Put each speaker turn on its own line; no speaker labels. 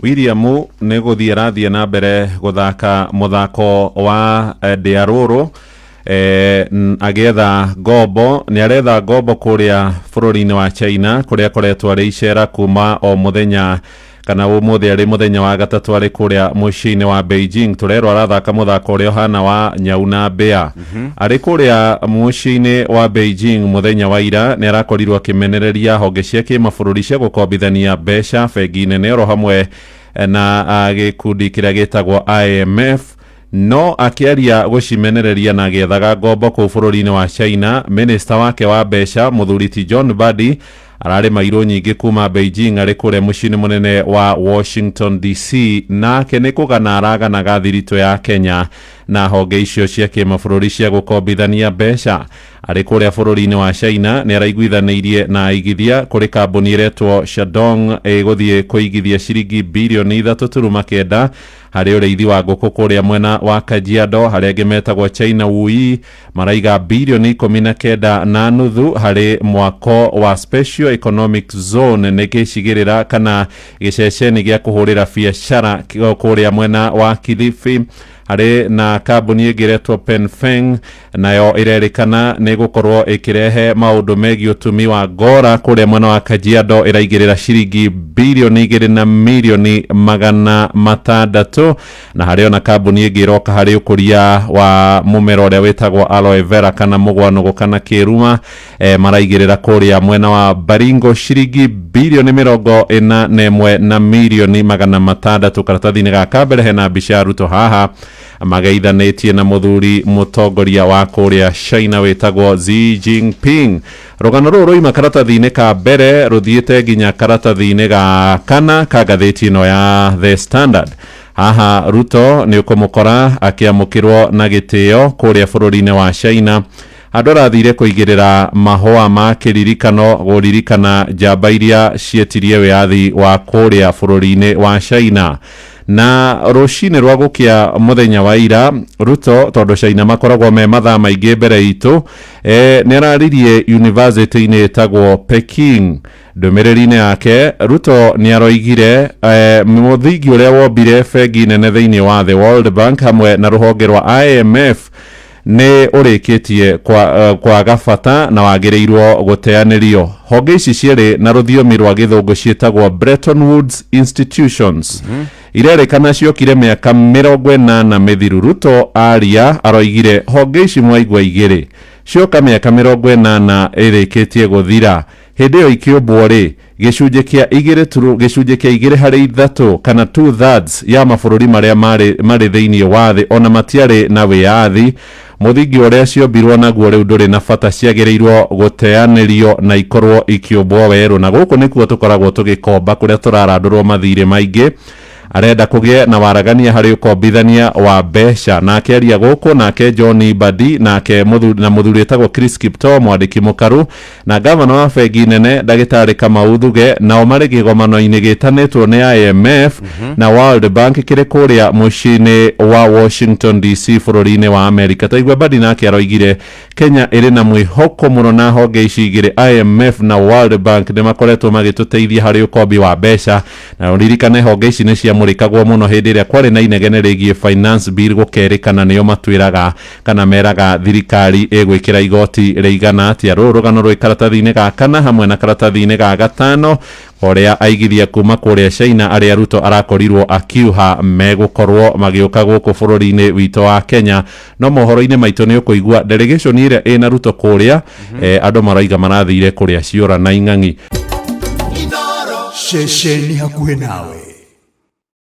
William nĩ gũthiĩ arathiĩ na mbere gũthaka mũthako wa ndĩa rũrũ agĩetha ngombo. Nĩ aretha ngombo kũrĩa bũrũri-inĩ wa China, kũrĩa akoretwo arĩ icera kuma o mũthenya kana ũmũthĩ arĩ mũthenya wa gatatũ arĩ kũrĩa mũciĩ-inĩ wa Beijing. Tũrerwo arathaka mũthako ũrĩa ũhana wa nyau na mbĩa. Arĩ kũrĩa mũciĩ-inĩ wa Beijing mũthenya wa ira, nĩ arakorirwo akĩmenereria honge cia kĩmabũrũri cia gũkombithania mbeca, bengi nene oro hamwe na gĩkundi kĩrĩa gĩtagwo IMF. No akĩaria gũcimenereria na agĩethaga ngombo kũu bũrũri-inĩ wa China, minista wake wa mbeca mũthuri ti John Mbadi ararĩ mairũ nyingĩ kuma Beijing arĩ kũrĩa mũciĩ-inĩ mũnene wa Washington DC. Nake nĩ kũgana araganaga thiritũ ya Kenya na honge icio cia kĩmabũrũri cia gũkombithania mbeca. Arĩ kũrĩa bũrũri-inĩ wa China, nĩ araiguithanĩirie na aigithia kũrĩ kambuni ĩretwo Shandong ĩgũthiĩ kũigithia ciringi birioni 3.9 harĩ ũrĩithi wa ngũkũ kũrĩa mwena wa Kajiado. Harĩa angĩ metagwo China Wui maraiga birioni 19.5 harĩ mwako wa Special Economic Zone, nĩ gĩcigĩrĩra kana gĩceceni gĩa kũhũrĩra biacara kũrĩa mwena wa Kilifi. Harĩ na kambuni ĩngĩ ĩretwo Penfeng, nayo ĩrerĩkana nĩ gũkorwo ĩkĩrehe maũndũ megiĩ ũtumi wa ngora kũrĩa mwena wa Kajiado, ĩraigĩrĩra ciringi birioni 2 na mirioni 600. Na harĩ ona kambuni ĩngĩ ĩroka harĩ ũkũria wa mũmera ũrĩa wĩtagwo aloe vera kana mũgwanũgũ kana kĩruma, maraigĩrĩra kũrĩa mwena wa Baringo ciringi birioni 41 na mirioni 600. Karatathi-inĩ gaka mbere hena mbica ya Ruto haha mageithanĩtie na mũthuri mũtongoria wa kũrĩa China wĩtagwo Xi Jinping. Rũgano rũrũ rũima karatathi-inĩ ka mbere rũthiĩte nginya karatathi-inĩ ga kana ka ngathĩti ĩno ya The Standard. Haha Ruto nĩ ũkũmũkora akĩamũkĩrwo na gĩtĩo kũrĩa bũrũri-inĩ wa China, handũ arathire kũigĩrĩra mahũa ma kĩririkano gũririkana njamba iria cietirie wĩyathi wa kũrĩa bũrũri-inĩ wa China. Na rũcinĩ rwa gũkĩa mũthenya wa ira, Ruto, tondũ China makoragwo me mathaa maingĩ mbere itũ, nĩ araririe university-inĩ ĩtagwo Peking. Ndũmĩrĩri-inĩ yake, Ruto nĩ aroigire mũthingi ũrĩa wombire bengi nene thĩinĩ wa the World Bank hamwe na rũhonge rwa IMF nĩ ũrĩkĩtie kwaga bata na wagĩrĩirwo gũteanĩrio. Honge ici cierĩ na rũthiomi rwa gĩthũngũ ciĩtagwo Bretton Woods institutions, irerĩkana ciokire mĩaka 80 mĩthiru. Ruto aria aroigire honge ici mwaigua igĩrĩ cioka mĩaka 80 ĩrĩkĩtie gũthira. Hĩndĩ ĩyo ikĩũmbwo rĩ, gĩcunjĩ kĩa igĩrĩ turu gĩcunjĩ kĩa igĩrĩ harĩ ithatũ kana 2/3 ya mabũrũri marĩa marĩ thĩinĩ wa thĩ ona matiarĩ na wĩyathi. Mũthingi ũrĩa ciombirwo naguo rĩu ndũrĩ na bata, ciagĩrĩirwo gũteanĩrio na ikorwo ikĩũmbwo werũ. Na gũkũ nĩkuo tũkoragwo tũgĩkomba kũrĩa tũrarandũrwo mathirĩ maingĩ. Arenda kũgĩe na waragania harĩ ũkombithania wa mbeca. Nake aria gũkũ nake John Mbadi nake na mũthuri wĩtagwo Chris Kiptoo, mwandĩki mũkaru na gavana wa bengi nene ndagĩtarĩ Kamau Thuge, nao marĩ kĩgomano-inĩ gĩtanĩtwo nĩ IMF na World Bank kĩrĩ kũrĩa mũciĩ-inĩ wa Washington DC bũrũri-inĩ wa America. Taigua Mbadi nake aroigire Kenya ĩrĩ na mwĩhoko mũno na honge ici igĩrĩ, IMF na World Bank, nĩ makoretwo magĩtũteithia harĩ ũkombi wa mbeca. Na ũririkane honge ici nĩ ciamũrĩkagwo mũno hĩndĩ ĩrĩa kwarĩ na inegene rĩgiĩ finance bill, gũkerĩkana nĩo matwĩraga kana meraga thirikari ĩgwĩkĩra igoti rĩigana atĩa. Rũrũ rũgano rwĩ karatathi-inĩ ga kana hamwe na karatathi-inĩ ga gatano, ũrĩa aigithia kuma kũrĩa China arĩa Ruto arakorirwo akiuha megũkorwo magĩũka gũkũ bũrũri-inĩ witũ wa Kenya. No mohoro-inĩ maitũ nĩ ũkũigua delegation ĩrĩa ĩna Ruto kũrĩa, andũ maroiga marathire kũrĩa ciũra na ing'ang'i.
Ceceni hakuhĩ nawe.